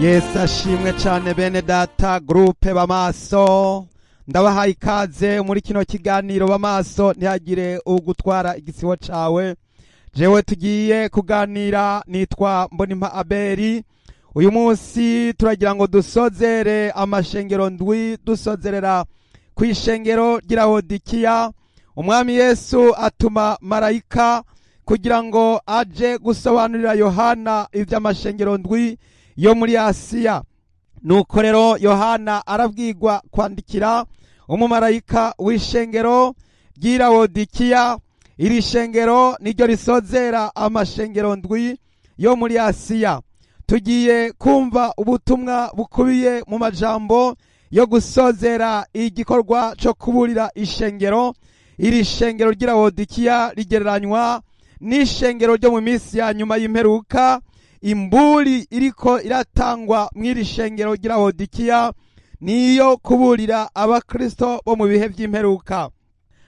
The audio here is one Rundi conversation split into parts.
Yesu ashimwe cyane. Bene data, groupe Bamaso, ndabahaye ikaze muri kino kiganiro Bamaso, ntihagire ugutwara igisibo cawe. Jewe tugiye kuganira nitwa Mbonimpa Aberi. Uyu munsi turagira ngo dusozere amashengero ndwi, dusozerera ku ishengero ry'Irawodikiya. Umwami Yesu atuma marayika kugira ngo aje gusobanurira Yohana iby'amashengero ndwi yo muri Asiya. Nuko rero Yohana arabwirwa kwandikira umumarayika w'ishengero ry'Irawodikiya. Iri shengero niryo risozera amashengero ndwi yo muri Asiya. Tugiye kumva ubutumwa bukubiye mu majambo yo gusozera igikorwa cyo kuburira ishengero. Iri shengero ry'Irawodikiya rigereranywa n'ishengero ryo mu minsi ya nyuma y'imperuka. Imburi iriko iratangwa mw'iri shengero ry'Irawodikiya niyo kuburira abakristo bo mu bihe by'imperuka.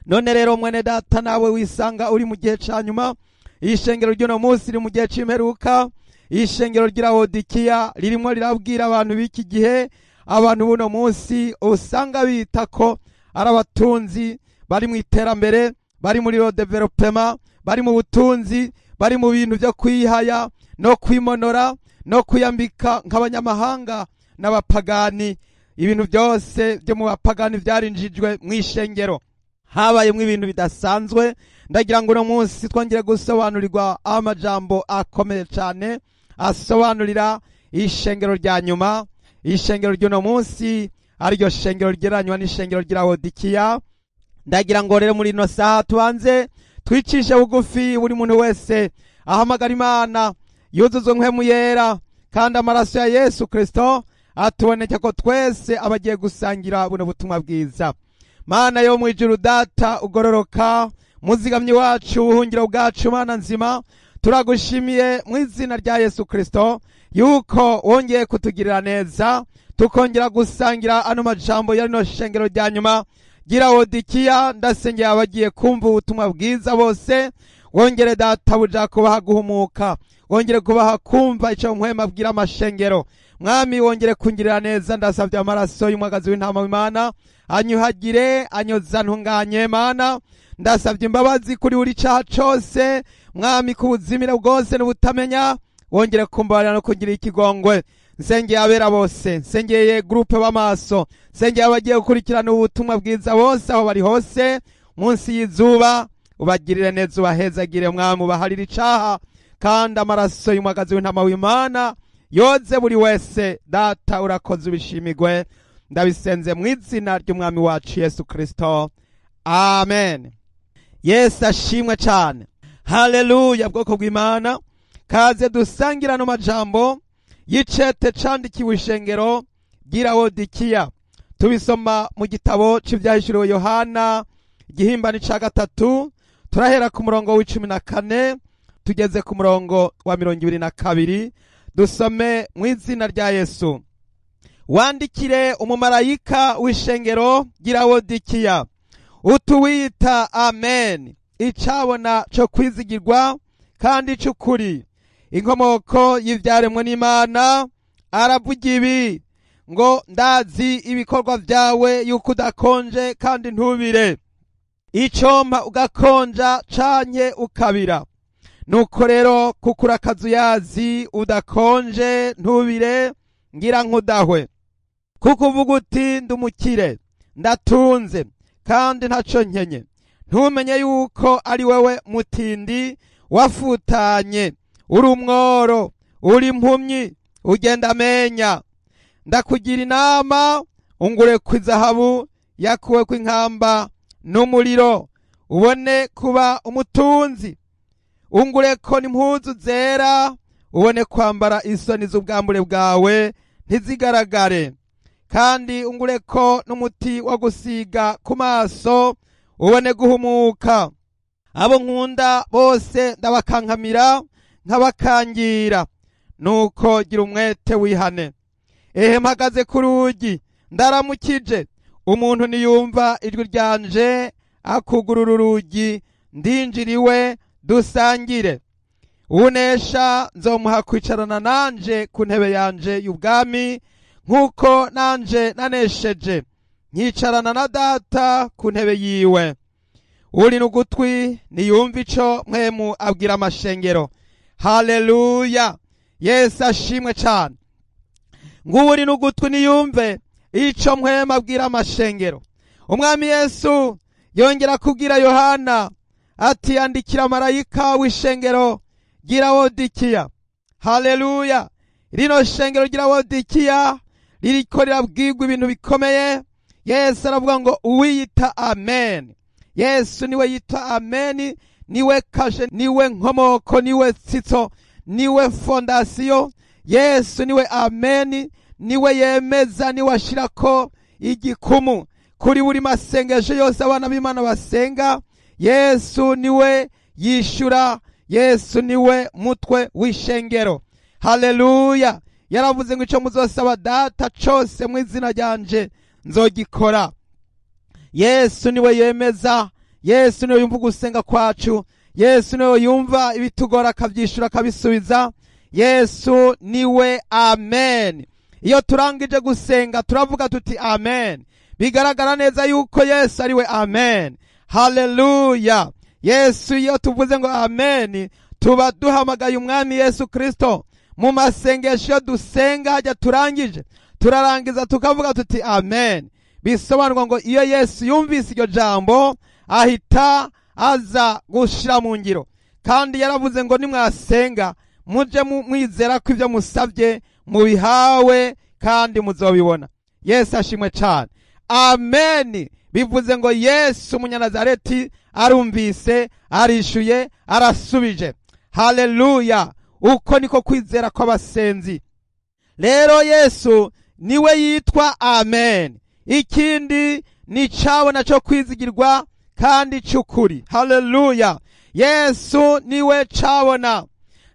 None rero, mwene data, nawe wisanga uri mu gihe ca nyuma. Iri shengero ry'uno munsi riri mu gihe c'imperuka. Iri shengero ry'Irawodikiya ririmo rirabwira abantu b'iki gihe, abantu buno munsi usanga bita ko ari abatunzi, bari mu iterambere, bari muri développement, bari mu butunzi, bari mu bintu byo kwihaya no kwimonora no kwiyambika nk'abanyamahanga n'abapagani. Ibintu byose byo mu bapagani byarinjijwe mu ishengero, habayemo ibintu bidasanzwe. Ndagira ngo uno munsi twongere gusobanurirwa amajambo akomeye cyane asobanurira ishengero rya nyuma, ishengero ry'uno munsi, ariryo shengero ryeranywa n'ishengero ry'Irawodikiya. Ndagira ngo rero muri ino saha tubanze twicishe bugufi, buri muntu wese ahamagara Imana, yuzuzwe Mpwemu Yera, kandi amaraso ya Yesu Kristo atuboneke ko twese abagiye gusangira buno butumwa bwiza. Mana yo mu ijuru, Data ugororoka, muzigamyi wacu, ubuhungiro bwacu, Mana nzima, turagushimiye mu izina rya Yesu Kristo yuko wongeye kutugirira neza, tukongera gusangira ano majambo ya rino shengero rya nyuma ry'Irawodikiya. Ndasengera abagiye kumva ubutumwa bwiza bose, wongere, Databuja, kubaha guhumuka, wongere kubaha kumva icyo Mpwemu abwira amashengero. Mwami, wongere kungirira neza. Ndasabye amaraso y'umwagazi w'intama w'Imana anyuhagire, anyoza, ntunganye. Mana, ndasabye imbabazi kuri buri cyaha cose, Mwami, ku buzimire bwose n'ubutamenya, wongere kumbabarira no kugira ikigongwe. Nsengeye abera bose, nsengeye groupe Bamaso, nsengeye abagiye gukurikirana ubutumwa bwiza bose aho bari hose munsi y'izuba. Ubagirire neza, ubahezagire, Mwami, ubaharire icaha, kandi amaraso y'umwagazi w'intama w'Imana yoze buri wese. Data, urakoze, ubishimigwe. Ndabisenze mu izina ry'Umwami wacu Yesu Kristo, amen. Yesu ashimwe cyane, haleluya. Bwoko bw'Imana, kaze dusangira no majambo y'icete candikiwe ishengero ry'Irawodikiya. Tubisoma mu gitabo c'Ivyahishuriwe Yohana, igihimbani ca gatatu. Turahera ku murongo wa 14 tugeze ku murongo wa 22. Dusome mu izina rya Yesu. Wandikire umumarayika w'ishengero ry'Irawodikiya utuwita Amen, icabona co kwizigirwa kandi c'ukuri, inkomoko y'ivyaremwe n'Imana, aravuga ibi ngo: "Ndazi ibikorwa vyawe, yuko udakonje kandi ntubire. Icompa ugakonja canke ukabira. Nuko rero, kuko uri akazuyazi, udakonje ntubire, ngira nkudahwe. Kuko uvuga uti: 'Ndumukire, ndatunze, kandi ntaco nkenye,' ntumenye yuko ari wewe mutindi, wafutanye, uri umworo, uri impumyi, ugenda amenya. Ndakugira inama, ungure ku izahabu yakuwe ku inkamba n'umuriro, ubone kuba umutunzi. Ungure ko n'impuzu zera, ubone kwambara, isoni z'ubwambure bwawe ntizigaragare. Kandi ungure ko n'umuti wo gusiga ku maso, ubone guhumuka. Abo nkunda bose ndabakankamira nkabakangira. Nuko gira umwete, wihane. Ehe, mpagaze ku rugi, ndaramukije. Umuntu niyumva ijwi ryanje akugurura urugi, ndinjira iwe, dusangire." Unesha nzomuha kwicarana nanje ku ntebe yanje y'ubwami, nk'uko nanje nanesheje nkicarana na Data ku ntebe yiwe. Uri n'ugutwi niyumva ico Mpwemu abwira amashengero. Haleluya, Yesu ashimwe cyane. Ng'uri n'ugutwi niyumve ico Mpwemu abwira amashengero. Umwami Yesu yongera kubwira Yohana ati andikira marayika w'ishengero ry'i Lawodikiya. Haleluya, rino shengero ry'i Lawodikiya ririko rirabwirwa ibintu bikomeye. Yesu aravuga ngo uwiyita Amen. Yesu niwe yitwa Amen, niwe kashe, niwe nkomoko, niwe tsitso, niwe fondasiyo. Yesu niwe Amen, niwe yemeza, niwe ashirako igikumu kuri buri masengesho yose abana b'Imana basenga. Yesu niwe yishura, Yesu niwe mutwe w'ishengero. Haleluya, yaravuze ngo ico muzosaba Data cose mu izina ryanje nzogikora. Yesu niwe yemeza, Yesu niwe yumva ugusenga kwacu, Yesu niwe yumva ibitugora akabyishura akabisubiza. Yesu niwe Amen. Iyo turangije gusenga turavuga tuti Amen. Bigaragara neza yuko Yesu ariwe Amen. Haleluya. Yesu iyo tuvuze ngo Amen, tuba duhamagaye Umwami Yesu Kristo. Mu masengesho dusenga hajya turangije, turarangiza tukavuga tuti Amen. Bisobanurwa ngo iyo Yesu yumvise iryo jambo ahita aza gushira mu ngiro. Kandi yaravuze ngo nimwasenga muje mwizera ko ibyo musabye mubihawe kandi muzobibona. Yesu ashimwe cyane. Amen bivuze ngo Yesu Umunyanazareti arumvise, arishuye, arasubije. Haleluya, uko niko kwizera kw'abasenzi. Rero Yesu niwe yitwa Amen. Ikindi ni cabona cyo kwizigirwa kandi cy'ukuri. Haleluya, Yesu niwe cabona,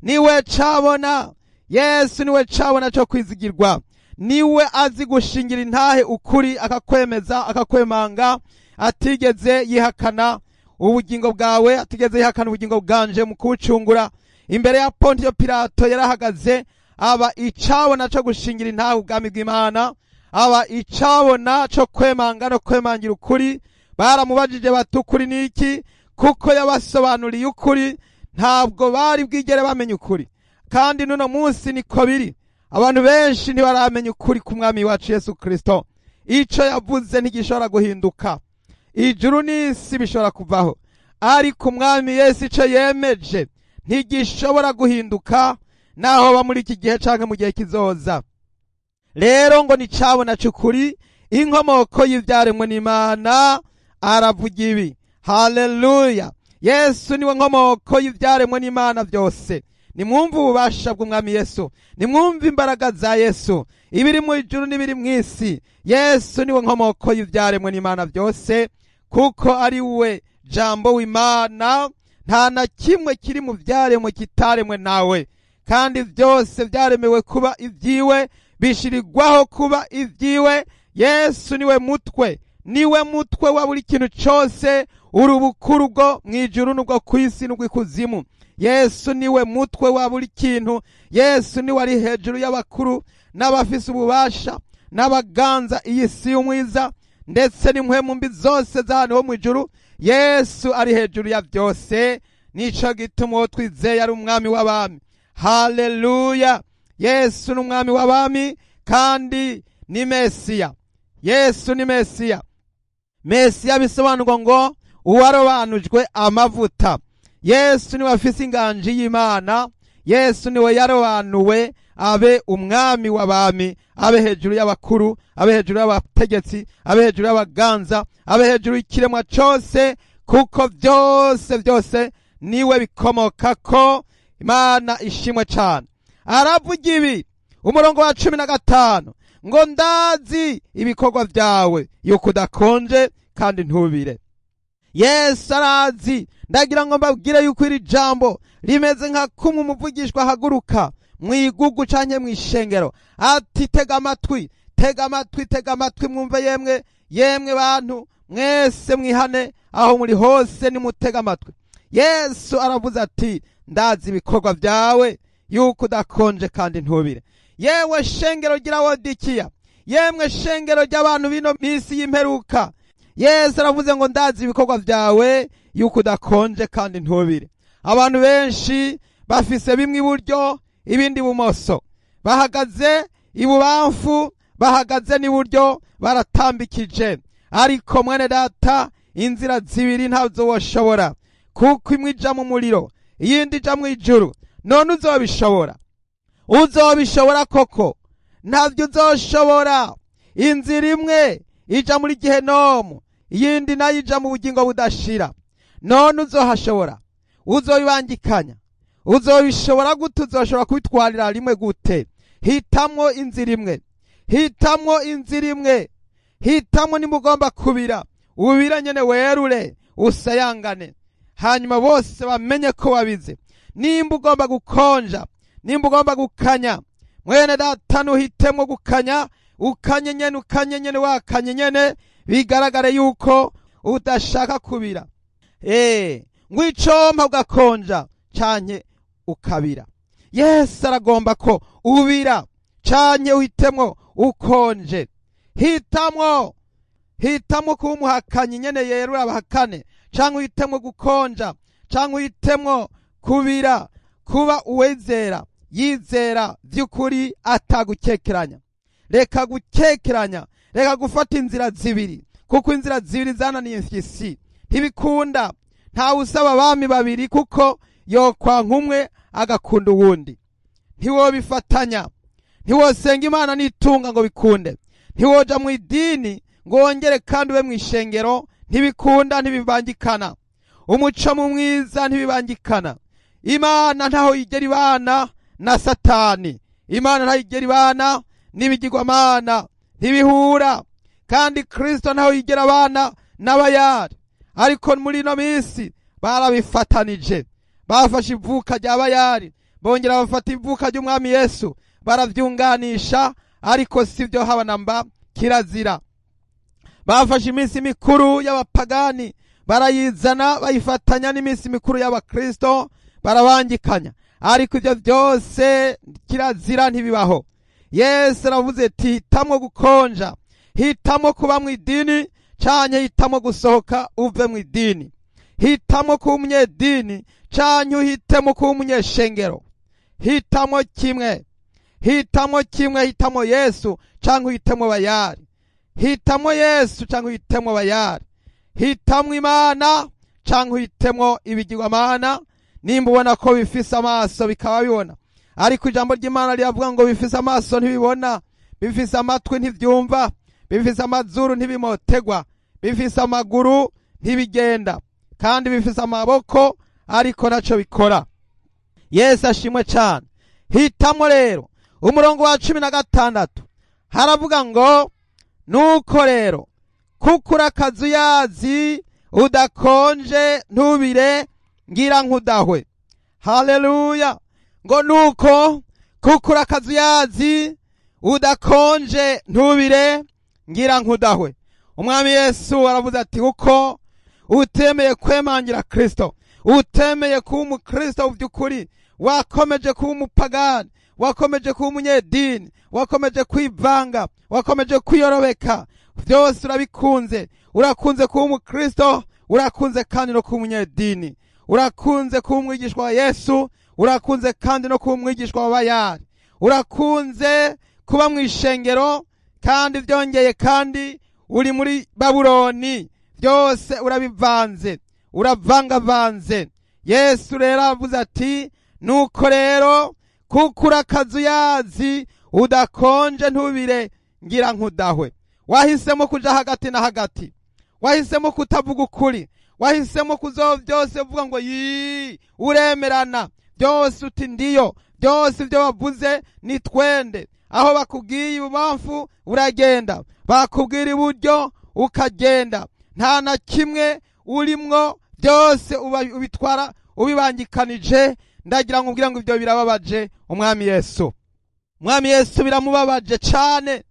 niwe cabona. Yesu niwe cabona cyo kwizigirwa, niwe azi gushingira intahe ukuri, akakwemeza, akakwemanga, atigeze yihakana ubugingo bwawe, atigeze yihakana ubugingo bwanje mu kubucungura. Imbere ya Pontiyo Pilato yarahagaze, aba icabona cyo gushingira intahe ubwami bw'Imana, aba icabona cyo kwemanga no kwemangira ukuri. Baramubajije bati ukuri ni iki? Kuko yabasobanuriye ukuri, ntabwo bari bwigere bamenya ukuri. Kandi n'uno munsi niko biri, abantu benshi ntibaramenya ukuri ku Mwami wacu Yesu Kristo. Ico yavuze ntigishobora guhinduka, ijuru n'isi bishobora kuvaho, ariko Umwami Yesu ico yemeje ntigishobora guhinduka, naho ba muri iki gihe canke mu gihe kizoza. Rero ngo ni cabona c'ukuri, inkomoko y'ivyaremwe n'Imana. Aravuga ibi. Haleluya, Yesu niwe nkomoko y'ivyaremwe n'Imana byose. Nimwumve ububasha bw'Umwami Yesu, nimwumve imbaraga za Yesu, ibiri mu ijuru n'ibiri mu isi. Yesu niwe nkomoko y'ivyaremwe n'Imana byose, kuko ari we Jambo w'Imana. Nta na kimwe kiri mu vyaremwe kitaremwe nawe, kandi byose vyaremewe kuba ibyiwe, bishirirwaho kuba ibyiwe. Yesu niwe mutwe, niwe mutwe wa buri kintu cose, urubukuru bwo mu ijuru n'ubwo ku isi n'ubw'ikuzimu. Yesu niwe mutwe wa buri kintu. Yesu niwe ari hejuru y'abakuru n'abafise ububasha n'abaganza iyi si y'umwiza, ndetse n'impwemu mbi zose z'ahantu ho mu ijuru. Yesu ari hejuru ya byose, nico gituma uwo twizeye ari Umwami w'abami. Haleluya, Yesu ni Umwami w'abami kandi ni Mesiya. Yesu ni Mesiya. Mesiya bisobanurwa ngo uwarobanujwe amavuta. Yesu niwe afise inganji y'Imana. Yesu niwe yarobanuwe abe Umwami w'abami, abe hejuru y'abakuru, abe hejuru y'abategetsi, abe hejuru y'abaganza, abe hejuru y'ikiremwa cose, kuko byose byose niwe bikomokako. Imana ishimwe cyane. Aravuga ibi, umurongo wa 15, ngo ndazi ibikorwa byawe yuko udakonje kandi ntubire. Yesu arazi. Ndagira ngo mbabwire yuko iri jambo rimeze nka kumwe umuvugishwa ahaguruka mu igugu canke mu ishengero ati tega amatwi, tega amatwi, tega amatwi, mwumve yemwe, yemwe bantu mwese, mwihane aho muri hose, nimutega amatwi. Yesu aravuze ati ndazi ibikorwa byawe yuko udakonje kandi ntubire. Yewe shengero ry'Ilawodikiya, yemwe shengero ry'abantu bino misi y'imperuka, Yesu aravuze ngo ndazi ibikorwa byawe yuko udakonje kandi ntubire. Abantu benshi bafise bimwe iburyo ibindi bumoso, bahagaze ibubamfu, bahagaze n'iburyo, baratambikije. Ariko mwene data, inzira zibiri ntabwo woshobora, kuko imwe ija mu muriro iyindi ija mu ijuru. None uzobishobora? Uzobishobora koko? Ntabyo uzoshobora. Inzira imwe ija muri gehenomu, iyindi nayo ija mu bugingo budashira. None uzohashobora? Uzobibangikanya? Uzobishobora gute? Uzoshobora kubitwarira rimwe gute? Hitamwo inzira imwe, hitamwo inzira imwe, hitamwo nimugomba kubira, ubira nyene werure usayangane, hanyuma bose bamenye ko wabize. Nimba ugomba gukonja, nimba ugomba gukanya, mwene data nuhitemwo gukanya, ukanye nyene, ukanye nyene, wakanye nyene, bigaragare yuko udashaka kubira. Ngwicompa ugakonja canke ukabira. Yesu aragomba ko ubira canke uhitemwo ukonje. Hitamwo, hitamwo kuba umuhakanyi nyene yerura abahakane, canke uhitemwo gukonja, canke uhitemwo kubira, kuba uwizera yizera vy'ukuri atagukekeranya. Reka gukekeranya, reka gufata inzira zibiri, kuko inzira zibiri zananiye imfyisi. Ntibikunda. Ntawe usaba abami babiri, kuko yokwanka umwe agakunda uwundi. Ntiwobifatanya. Ntiwosenga Imana n'itunga ngo bikunde. Ntiwoja mu idini ngo wongere kandi ube mu ishengero. Ntibikunda, ntibibangikana. Umuco mu mwiza ntibibangikana. Imana ntaho yigera ibana na Satani. Imana ntaho yigera ibana n'ibigirwamana, ntibihura. Kandi Kristo ntaho yigera abana n'abayari. Ariko muri ino minsi barabifatanije, bafashe ivuka rya bayari, bongera bafata ivuka ry'umwami Yesu, baravyunganisha. Ariko sivyo haba namba, kirazira. Bafashe iminsi mikuru y'abapagani barayizana, bayifatanya n'iminsi mikuru y'abakristo, barabangikanya. Ariko ivyo vyose kirazira, ntibibaho. Yesu aravuze ati hitamwo gukonja, hitamwo kuba mu idini, canke hitamwo gusohoka uve mu idini. Hitamwo kuba umunyedini canke uhitemo kuba umunyeshengero. Hitamwo kimwe, hitamwo kimwe, hitamwo Yesu canke uhitemo bayari. Hitamwo Yesu canke uhitemo bayari. Hitamwo Imana canke uhitemo ibigirwamana. Nimba ubona ko bifise amaso bikaba bibona, ariko ijambo ry'Imana riravuga ngo bifise amaso ntibibona, bifise amatwi ntivyumva, bifise amazuru ntibimotegwa, bifise amaguru ntibigenda, kandi bifise amaboko ariko ntaco bikora. Yesu ashimwe cane. Hitamwo rero. Umurongo wa 16 haravuga ngo nuko rero kuko urakaza uyazi udakonje ntubire, ngira nkudahwe. Haleluya. Ngo nuko kuko urakaza uyazi udakonje ntubire, ngira nkudahwe. Umwami Yesu aravuze ati uko utemeye kwemangira Kristo, utemeye kuba umukristo by'ukuri, wakomeje kuba umupagani, wakomeje kuba umunyedini, wakomeje kwivanga, wakomeje kwiyorobeka, byose urabikunze. Urakunze kuba umukristo, urakunze kandi no kuba umunyedini, urakunze kuba umwigishwa wa Yesu, urakunze kandi no kuba umwigishwa wa Bayali, urakunze kuba mu ishengero, kandi byongeye kandi uri muri Babuloni, byose urabivanze, uravangavanze. Yesu rero avuze ati nuko rero kuko urakaza uyazi udakonje ntubire, ngira nkudahwe. Wahisemo kuja hagati na hagati, wahisemo kutavuga ukuri, wahisemo kuzo byose uvuga ngo yi, uremerana byose, uti ndiyo, byose ibyo bavuze ni twende. Aho bakubwiye ibubamfu uragenda, bakubwira iburyo ukagenda, nta na kimwe urimwo, byose ubitwara ubibangikanije. Ndagira ngo ubwira ngo ibyo birababaje Umwami Yesu. Umwami Yesu biramubabaje cane,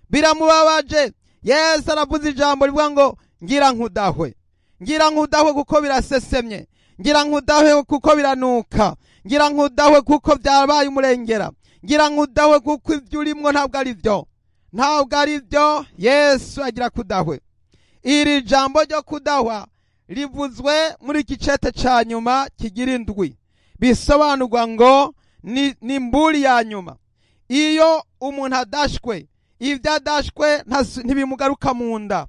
biramubabaje. Yesu aravuze ijambo rivuga ngo ngira nkudahwe, ngira nkudahwe, kuko birasesemye. Ngira nkudahwe kuko biranuka. Ngira nkudahwe kuko byabaye umurengera. Ngira nkudahwe kuko ibyo urimwo ntabwo ari byo, ntabwo ari byo. Yesu agira kudahwe. Iri jambo ryo kudahwa rivuzwe muri iki cete ca nyuma kigira indwi, bisobanurwa ngo ni mburi ya nyuma. Iyo umuntu adashwe, ibyo adashwe ntibimugaruka mu nda.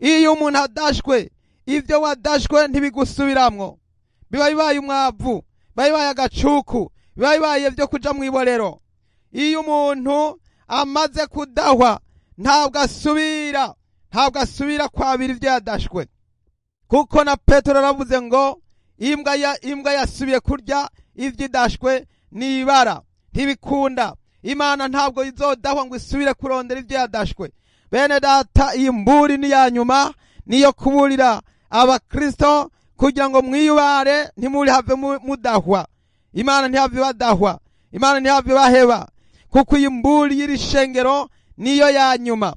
Iyo umuntu adashwe, ibyo wadashwe ntibigusubiramwo, biba bibaye umwavu, biba bibaye agacuku, biba bibaye byo kuja mu iborero. Iyo umuntu amaze kudahwa ntabwo asubira kwabira ibyo yadashwe, kuko na Petero aravuze ngo imbwa yasubiye kurya ibyo idashwe n'ibara. Ntibikunda. Imana ntabwo izodahwa ngo isubire kurondera ibyo yadashwe. Bene data, iyi mburi ni ya nyuma, niyo kuburira abakristo kugira ngo mwiyubare, ntimurihave mudahwa. Imana ntihave badahwa, Imana ntihave baheba, kuko iyi mburi y'iri shengero niyo ya nyuma.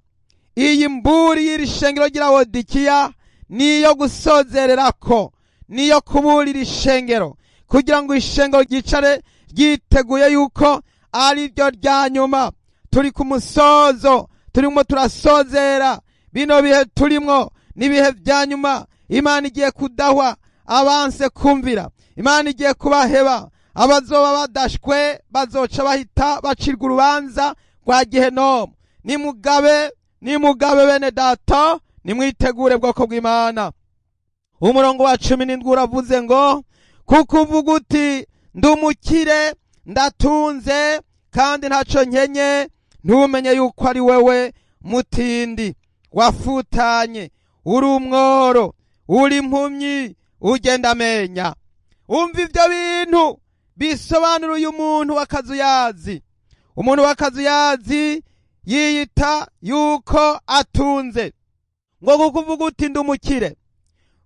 Iyi mburi y'iri shengero ry'Ilawodikiya niyo gusozererako, niyo kuburira ishengero kugira ngo ishengero ryicare ryiteguye yuko ari ryo rya nyuma. Turi ku musozo, turimo turasozera. Bino bihe turimwo n'ibihe bya nyuma. Imana igiye kudahwa abanse kumvira, Imana igiye kubaheba. Abazoba badashwe bazoca bahita bacirwa urubanza rwa gehenomu. Nimugabe, nimugabe bene data, nimwitegure bwoko bw'Imana. Umurongo wa 17 uravuze ngo: "Kuko uvuga uti: 'Ndumukire, ndatunze, kandi ntaco nkenye,' ntumenye yuko ari wewe mutindi, wafutanye, uri umworo, uri impumyi, ugenda amenya." Umva ibyo bintu bisobanura uyu muntu w'akazuyazi. Umuntu w'akazuyazi yiyita yuko atunze, ngo kuko uvuga uti: 'Ndumukire.'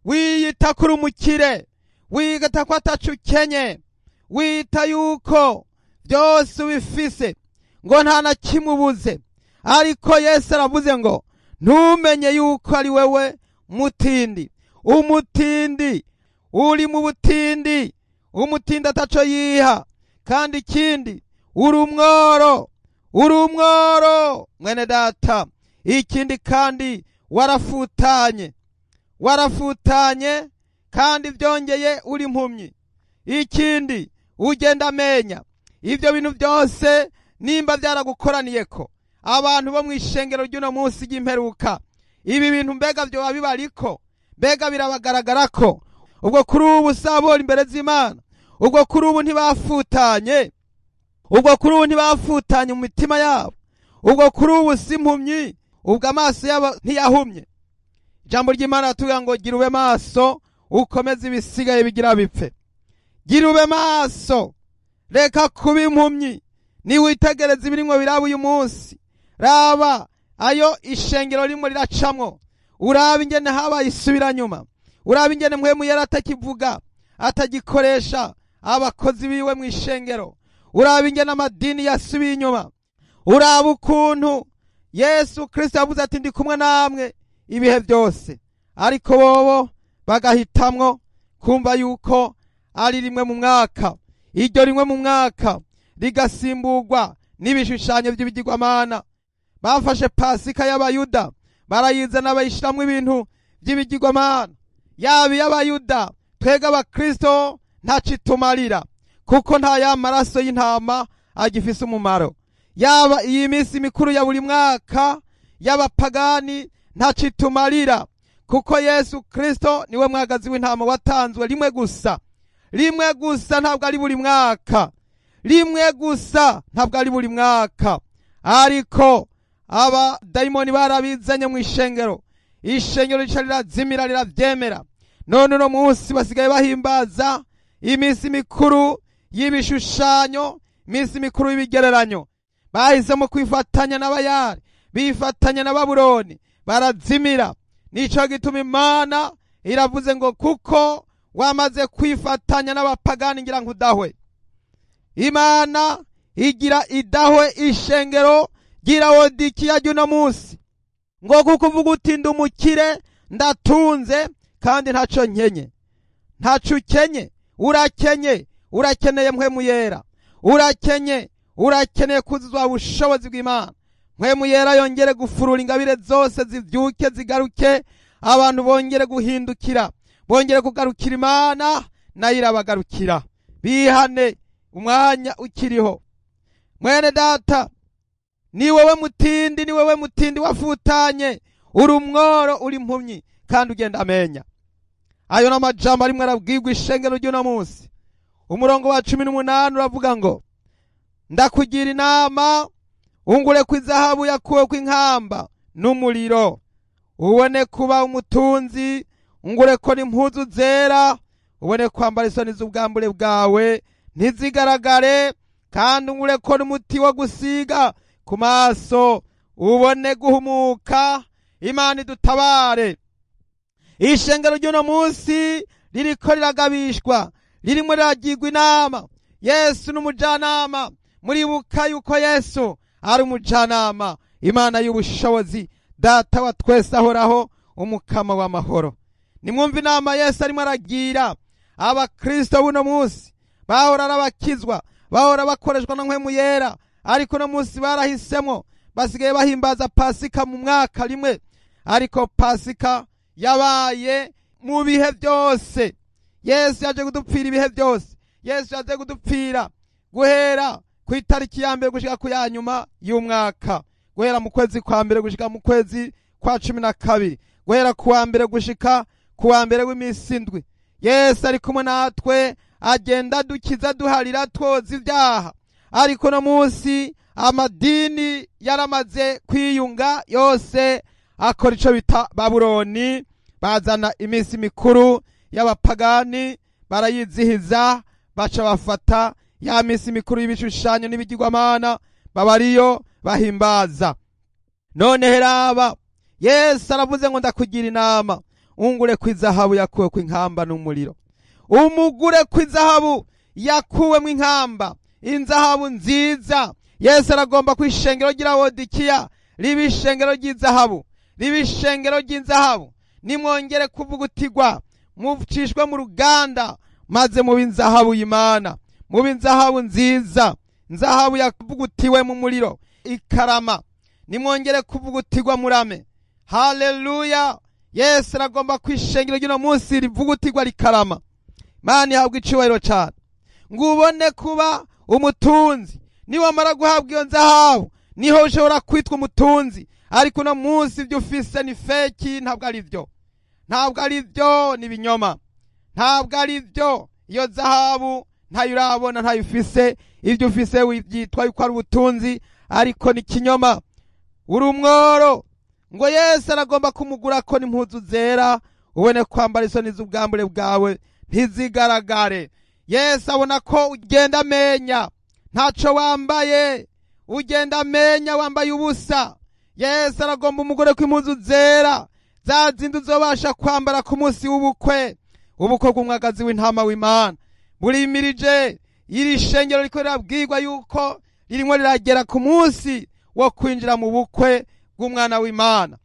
Wiyita kuri umukire, wiyita ko ataco ukenye, wiyita yuko byose ubifise, ngo nta na kimwe ubuze. Ariko Yesu aravuze ngo: "Ntumenye yuko ari wewe mutindi." Umutindi uri mu butindi, umutindi ataco yiha. Kandi ikindi, uri umworo, uri umworo mwene data. Ikindi kandi, warafutanye, warafutanye, kandi byongeye uri impumyi. Ikindi, ugenda amenya. Ibyo bintu byose nimba byaragukoraniye ko, abantu bo mu ishengero ry'uno munsi ry'imperuka, ibi bintu mbega byoba bibariko? Mbega birabagaragara ko ubwo kuri ubu sabora imbere z'Imana? Ubwo kuri ubu ntibafutanye? Ubwo kuri ubu ntibafutanye mu mitima yabo? Ubwo kuri ubu si impumyi? Ubwo amaso yabo ntiyahumye? Ijambo ry'Imana ratubwira ngo: "Gira ube maso, ukomeze ibisigaye bigira bipfe." Gira ube maso, reka kuba impumyi. Niwitegereza ibirimwo biraba uyu munsi, raba ayo ishengero rimwe riracamwo, uraba ingene habaye isubiranyuma, uraba ingene Mpwemu Yera atakivuga, atagikoresha abakozi biwe mu ishengero, uraba ingene amadini yasubiye inyuma, uraba ukuntu Yesu Kristo yavuze ati: "Ndi kumwe namwe ibihe byose," ariko bobo bagahitamwo kumva yuko ari rimwe mu mwaka. Iryo rimwe mu mwaka rigasimburwa n'ibishushanyo by'ibigirwamana. Bafashe Pasika y'Abayuda barayizana, bayishiramwo ibintu by'ibigirwamana. Yaba iy'Abayuda, twebwe Abakristo ntacitumarira, kuko nta ya maraso y'intama agifise umumaro. Yaba iyi minsi mikuru ya buri mwaka y'abapagani, ntacitumarira, kuko Yesu Kristo niwe mwagazi w'intama watanzwe rimwe gusa. Rimwe gusa, ntabwo ari buri mwaka. Rimwe gusa, ntabwo ari buri mwaka. Ariko abadayimoni barabizanye mu ishengero, ishengero rica rirazimira, riravyemera. None uno munsi basigaye bahimbaza iminsi mikuru y'ibishushanyo, iminsi mikuru y'ibigereranyo. Bahisemo kwifatanya n'abayari, bifatanya na Babuloni, barazimira. Nico gituma Imana iravuze ngo: "Kuko wamaze kwifatanya n'abapagani, ngira nkudahwe." Imana igira idahwe ishengero ry'Irawodikiya ry'uno munsi, ngo kuko uvuga uti: 'Ndi umukire, ndatunze, kandi ntaco nkenye." Ntaco ukenye, urakenye, urakeneye Mpwemu Yera, urakenye, urakeneye kuzuzwa ubushobozi bw'Imana. Mpwemu Yera yongere gufurura ingabire zose, zivyuke zigaruke, abantu bongere guhindukira, bongere kugarukira Imana, nayo irabagarukira. Bihane umwanya ukiriho. Mwene data, ni wewe mutindi, ni wewe mutindi wafutanye, uri umworo, uri impumyi kandi ugenda amenya. Ayo n'amajambo arimwo arabwirwa ishengero ry'uno munsi. Umurongo wa 18 uravuga ngo ndakugira inama ungure ku izahabu yakuwe ku inkamba n'umuriro, ubone kuba umutunzi, ungure ko n'impuzu zera, ubone kwambara isoni z'ubwambure bwawe ntizigaragare, kandi ungure ko n'umuti wo gusiga ku maso, ubone guhumuka. Imana idutabare. Ishengero ry'uno munsi ririko riragabishwa, ririmo riragirwa inama. Yesu n'umujanama. Muribuka yuko Yesu ari umujanama, Imana y'ubushobozi, Data wa twese ahoraho, umukama w'amahoro. Nimwumve inama Yesu arimo aragira abakristo buno munsi. Bahora arabakizwa, bahora bakoreshwa na Mpwemu Yera, ariko uno munsi barahisemo, basigaye bahimbaza Pasika mu mwaka rimwe. Ariko Pasika yabaye mu bihe byose. Yesu yaje kudupfira ibihe byose. Yesu yaje kudupfira guhera ku itariki ya mbere gushika ku ya nyuma y'umwaka, guhera mu kwezi kwa mbere gushika mu kwezi kwa 12, guhera ku wa mbere gushika ku wa mbere w'iminsi 7. Yesu ari kumwe natwe, agenda dukiza, duharira, twoza ibyaha. Ariko no munsi amadini yaramaze kwiyunga yose, akora ico bita Babuloni, bazana iminsi mikuru y'abapagani barayizihiza, baca bafata ya minsi mikuru y'ibishushanyo n'ibigirwamana, babariyo bahimbaza. None heraba, Yesu aravuze ngo ndakugira inama, ungure ku izahabu yakuwe ku inkamba n'umuriro, umugure ku izahabu yakuwe mu inkamba, inzahabu nziza. Yesu aragomba ku ishengero ry'Ilawodikiya riba ishengero ry'izahabu, riba ishengero ry'inzahabu. Nimwongere kuvugutirwa, mucishwe mu ruganda, maze mube inzahabu y'Imana, mube inzahabu nziza, inzahabu yavugutiwe mu muriro ikarama. Nimwongere kuvugutirwa murame. Haleluya! Yesu aragomba ku ishengero ry'uno munsi rivugutirwa rikarama. Imana ihabwa icubahiro cane. Ngo ubone kuba umutunzi. Niwamara guhabwa iyo nzahabu, niho ushobora kwitwa umutunzi. Ariko uno munsi ibyo ufise ni feki, ntabwo ari byo, ntabwo ari byo, ni ibinyoma, ntabwo ari byo. Iyo zahabu ntayo urabona, ntayo ufise. Ibyo ufise byitwa yuko ari ubutunzi, ariko ni kinyoma, uri umworo. Ngo Yesu aragomba kumugura ko n'impuzu zera, ubone kwambara isoni z'ubwambure bwawe ntizigaragare. Yesu abona ko ugenda amenya, ntaco wambaye, ugenda amenya, wambaye ubusa. Yesu aragomba umugore ko impuzu zera, za zindi uzobasha kwambara ku munsi w'ubukwe, ubukwe bw'umwagazi w'intama w'Imana burimirije. Iri shengero riko rirabwirwa yuko ririmo riragera ku munsi wo kwinjira mu bukwe bw'umwana w'Imana.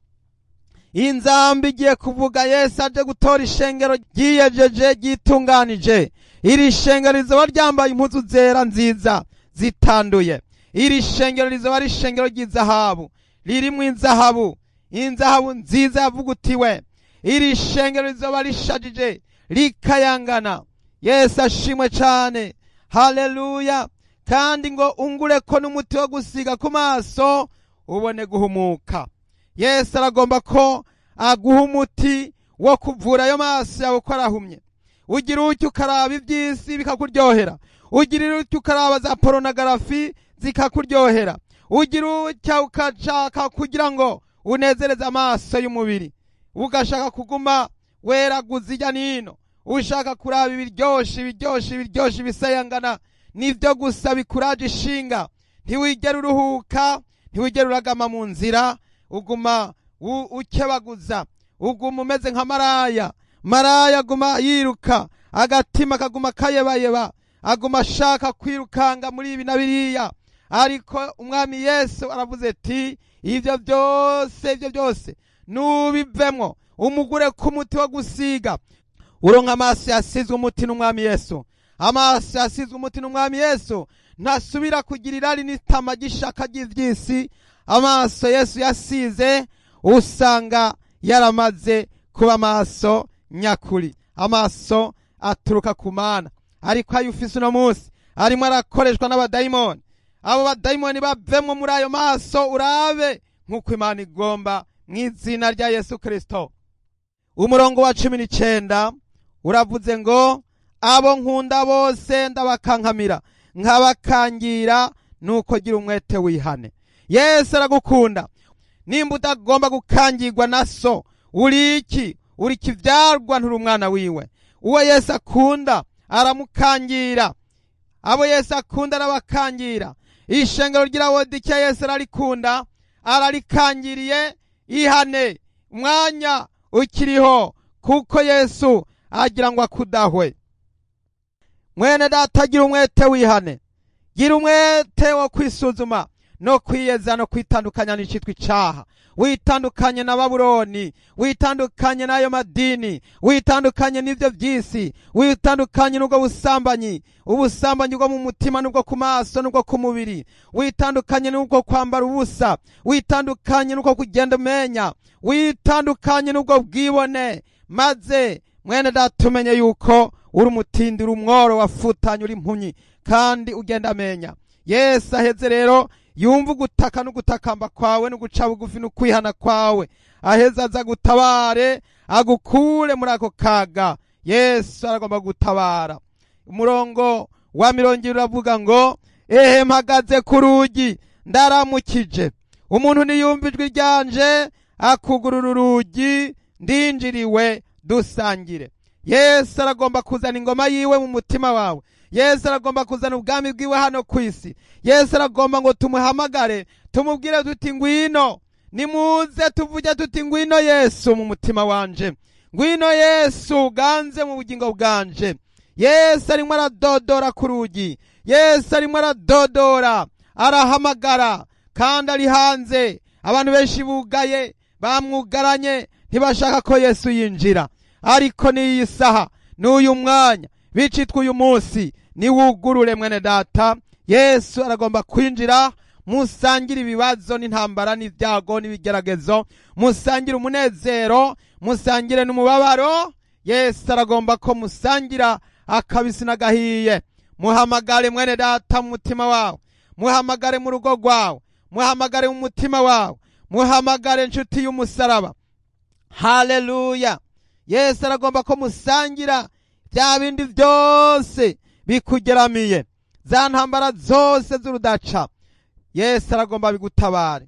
Inzambi igiye kuvuga, Yesu aje gutora ishengero ryiyejeje, ryitunganije. Iri shengero rizoba ryambaye impuzu zera nziza zitanduye. Iri shengero rizoba ari ishengero ry'izahabu, ririmwo inzahabu, inzahabu nziza yavugutiwe. Iri shengero rizoba rishajije, rikayangana. Yesu ashimwe cane. Haleluya! Kandi ngo ungure ko n'umuti wo gusiga ku maso, ubone guhumuka. Yesu aragomba ko aguha umuti wo kuvura ayo maso yawe ko arahumye. Ugira utyo ukaraba iby'isi bikakuryohera, ugira utyo ukaraba za poronogarafi zikakuryohera, ugira utya ukashaka kugira ngo unezereze amaso y'umubiri, ugashaka kuguma weraguza ijya nino, ushaka kuraba ibiryoshe, ibiryoshe, ibiryoshe ibisayangana, nivyo gusa bikuraje ishinga. Ntiwigera uruhuka, ntiwigera uragama mu nzira, uguma ukebaguza, uguma umeze nka maraya. Maraya aguma yiruka, agatima kaguma kayebayeba, aguma ashaka kwirukanga muri ibi na biriya. Ariko umwami Yesu aravuze ati ivyo byose, ivyo byose nubivemwo, umugure ku muti wo gusiga. Uronka amaso yasizwe umuti n'Umwami Yesu. Amaso yasizwe umuti n'Umwami Yesu ntasubira kugira irari n'itama ry'ishaka ry'ivy'isi. Amaso Yesu yasize usanga yaramaze kuba amaso nyakuri, amaso aturuka ku Mana. Ariko ayo ufise uno munsi arimo arakoreshwa n'abadayimoni. Abo badayimoni bavemwo muri ayo maso, urabe nk'uko Imana igomba, mu izina rya Yesu Kristo. Umurongo wa 19 uravuze ngo abo nkunda bose ndabakankamira nkabakangira, nuko gira umwete wihane. Yesu aragukunda. Nimba utagomba gukangirwa na so, uri iki? Uri kivyarwa, nturi umwana wiwe. Uwo Yesu akunda aramukangira. Abo Yesu akunda arabakangira. Ishengero ry'Ilawodikiya Yesu ararikunda, ararikangiriye. Ihane umwanya ukiriho, kuko Yesu agira ngo akudahwe. Mwene data, gira umwete wihane, gira umwete wo kwisuzuma no kwiyeza no kwitandukanya n'icitwa icaha. Witandukanye na Babuloni, witandukanye n'ayo madini, witandukanye n'ivyo vy'isi, witandukanye n'ubwo busambanyi, ubusambanyi bwo mu mutima n'ubwo ku maso n'ubwo ku mubiri, witandukanye n'ubwo kwambara ubusa, witandukanye n'ubwo kugenda umenya, witandukanye n'ubwo bwibone. Maze mwene data umenye yuko uri umutindi, uri umworo, wafutanye, uri impumyi kandi ugenda amenya. Yesu aheze rero yumva ugutaka n'ugutakamba kwawe n'uguca bugufi n'ukwihana kwawe, aheze aza gutabare, agukure muri ako kaga. Yesu aragomba gutabara. Umurongo wa 20 uravuga ngo ehe, mpagaze ku rugi ndaramukije, umuntu niyumva ijwi ryanje akugurura urugi, ndinjiriwe dusangire. Yesu aragomba kuzana ingoma yiwe mu mutima wawe. Yesu aragomba kuzana ubwami bwiwe hano ku isi. Yesu aragomba ngo tumuhamagare, tumubwire tuti ngwino. Nimuze tuvuge tuti ngwino Yesu mu mutima wanje, ngwino Yesu uganze mu bugingo bwanje. Yesu arimo aradodora ku rugi. Yesu arimo aradodora, arahamagara, kandi ari hanze. Abantu benshi bugaye, bamwugaranye, ntibashaka ko Yesu yinjira. Ariko n'iyi saha, n'uyu mwanya, bicitwa uyu munsi, niwugurure mwene data. Yesu aragomba kwinjira, musangire ibibazo n'intambara n'ibyago n'ibigeragezo, musangire umunezero, musangire n'umubabaro. Yesu aragomba ko musangira akabisi n'agahiye. Muhamagare mwene data mu mutima wawe, muhamagare mu rugo rwawe, muhamagare mu mutima wawe, muhamagare inshuti y'umusaraba. Haleluya! Yesu aragomba ko musangira bya bindi byose bikugeramiye, za ntambara zose z'urudaca. Yesu aragomba bigutabare.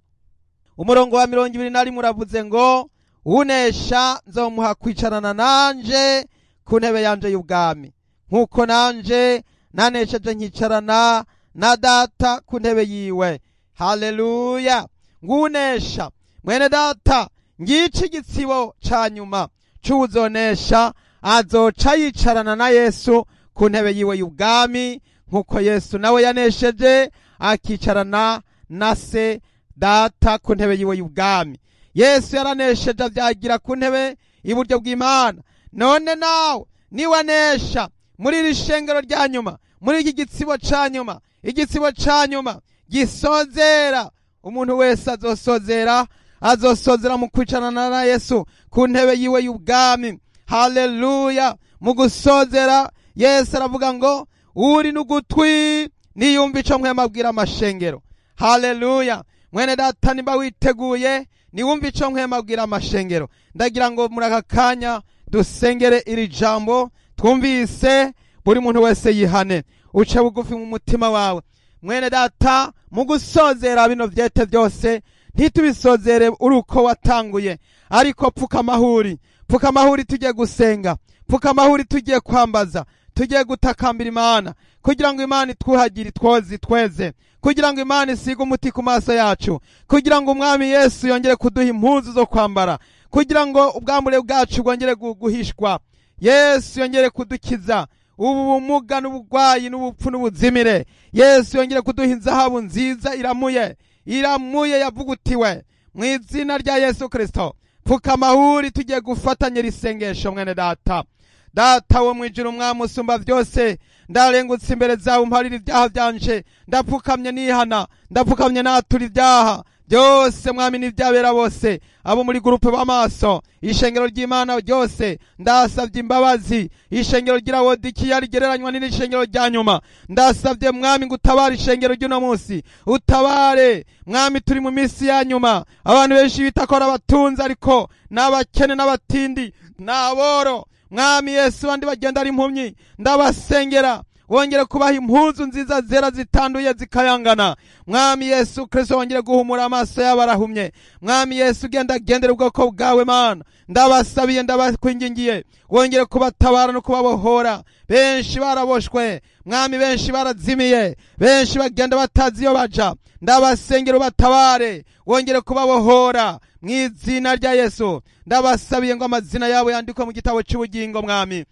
Umurongo wa 21 uravuze ngo unesha nzomuha kwicarana nanje ku ntebe yanje y'ubwami, nk'uko nanje nanesheje nkicarana na data ku ntebe yiwe. Haleluya! Ngunesha mwene data, ngici igitsibo ca nyuma c'uwuzonesha, azoca yicarana na Yesu ku ntebe yiwe y'ubwami, nk'uko Yesu nawe yanesheje akicarana na se data ku ntebe yiwe y'ubwami. Yesu yaranesheje avyagira ku ntebe iburyo bw'Imana. None nawe niwanesha muri iri shengero rya nyuma, muri iki gitsibo ca nyuma, igitsibo ca nyuma gisozera, umuntu wese azosozera, azosozera mu kwicarana na Yesu ku ntebe yiwe y'ubwami. Haleluya! Mu gusozera Yesu aravuga ngo uri n'ugutwi niyumva ico mpwema abwira amashengero. Haleluya! Mwene data, nimba witeguye niwumva ico mpwema abwira amashengero. Ndagira ngo muri aka kanya dusengere iri jambo twumvise, buri muntu wese yihane, uce bugufi mu mutima wawe. Mwene data, mu gusozera bino vyete byose, ntitubisozere uri uko watanguye, ariko pfuka amahuri, pfuka amahuri, tugiye gusenga, pfuka amahuri, tugiye kwambaza, tugiye gutakambira Imana kugira ngo Imana itwuhagire, itwoze, itweze, kugira ngo Imana isige umuti ku maso yacu, kugira ngo Umwami Yesu yongere kuduha impuzu zo kwambara, kugira ngo ubwambure bwacu bwongere guhishwa, Yesu yongere kudukiza ubu bumuga n'ubugwayi n'ubupfu n'ubuzimire, Yesu yongere kuduha inzahabu nziza iramuye, iramuye yavugutiwe mu izina rya Yesu Kristo. Pfuka amahuri, tugiye gufatanya isengesho mwene data. Data wo mwijuru, umwami usumba byose, ndarengutse imbere zawe, umparira ibyaha byanje. Ndapfukamye nihana, ndapfukamye natura ibyaha byose mwami n'ibyabera bose abo muri groupe b'amaso, ishengero ry'Imana ryose. Ndasabye imbabazi ishengero ry'Irawodikiya rigereranywa n'ishengero rya nyuma. Ndasabye mwami ngo utabare ishengero ry'uno munsi, utabare mwami. Turi mu minsi ya nyuma, abantu benshi bita ko ari abatunzi ariko n'abakene n'abatindi n'aboro. Mwami Yesu, abandi bagenda ari impumyi, ndabasengera wongere kubaha impuzu nziza zera zitanduye zikayangana. Mwami Yesu Kristo, wongere guhumura amaso y'abarahumye. Mwami Yesu, genda gendera ubwoko bwawe Mana, ndabasabiye, ndabakwingingiye, wongere kubatabara no kubabohora. Benshi baraboshwe mwami, benshi barazimiye, benshi bagenda batazi iyo baja. Ndabasengera ubatabare, wongere kubabohora mu izina rya Yesu. Ndabasabiye ngo amazina yabo yandikwe mu gitabo cy'ubugingo mwami,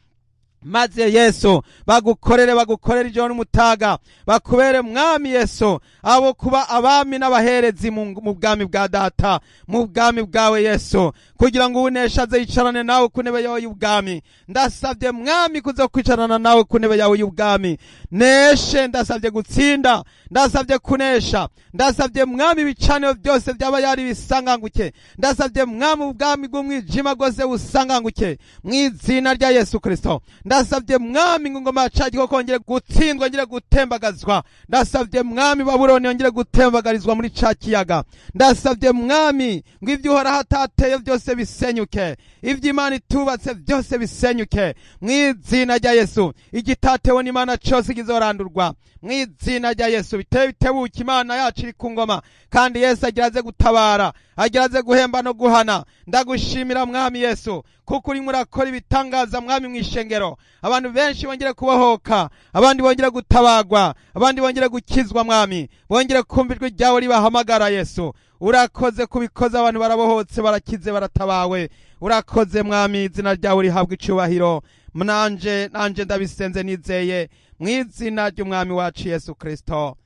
maze Yesu bagukorere, bagukorere ijoro n'umutaga, bakubere mwami Yesu abo kuba abami n'abaherezi mu bwami bwa data, mu bwami bwawe Yesu, kugira ngo unesha aze yicarane nawe ku ntebe yawe y'ubwami. Ndasabye mwami kuza kwicarana nawe ku ntebe yawe y'ubwami. Neshe, ndasabye gutsinda, ndasabye kunesha, ndasabye mwami ibicaniro byose byaba yari bisanganguke. Ndasabye mwami ubwami bw'umwijima bwose busanganguke mu izina rya Yesu Kristo. Ndasabye mwami ngo ingoma ya ca gikoko yongere gutsindwa, yongere gutembagazwa. Ndasabye mwami Babuloni yongere gutembagarizwa muri ca kiyaga. Ndasabye mwami ngo ibyo Uhoraho atateye byose bisenyuke, ibyo Imana itubatse byose bisenyuke mu izina rya Yesu. Igitatewe n'Imana cyose kizorandurwa mu izina rya Yesu. Bitebe bitebuke, Imana yacu iri ku ngoma, kandi Yesu agira aze gutabara, agira aze guhemba no guhana. Ndagushimira mwami Yesu kuko urimo urakora ibitangaza mwami mu ishengero. Abantu benshi bongere kubohoka, abandi bongere gutabagwa, abandi bongere gukizwa mwami, bongere kumva ijwi ryawe ribahamagara. Yesu, urakoze kubikoza, abantu barabohotse, barakize, baratabawe. Urakoze mwami, izina ryawe rihabwa icubahiro. Nanje ndabisenze nizeye mu izina ry'umwami wacu Yesu Kristo,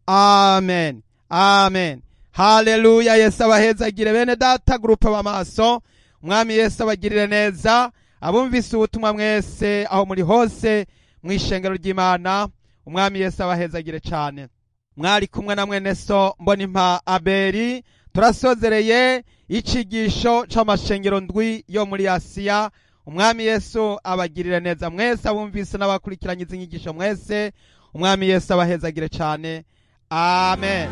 amen, amen. Haleluya. Yesu abahezagire bene data groupe b'amaso. Umwami Yesu abagirire neza. Abumvise ubutumwa mwese aho muri hose mu ishengero ry'Imana, umwami Yesu abahezagire cyane. Mwari kumwe na mwene so Mbonimpa Aberi. Turasozereye icigisho c'amashengero ndwi yo muri Asiya. Umwami Yesu abagirire neza mwese abumvise n'abakurikiranye izi nyigisho mwese. Umwami Yesu abahezagire cyane, amen.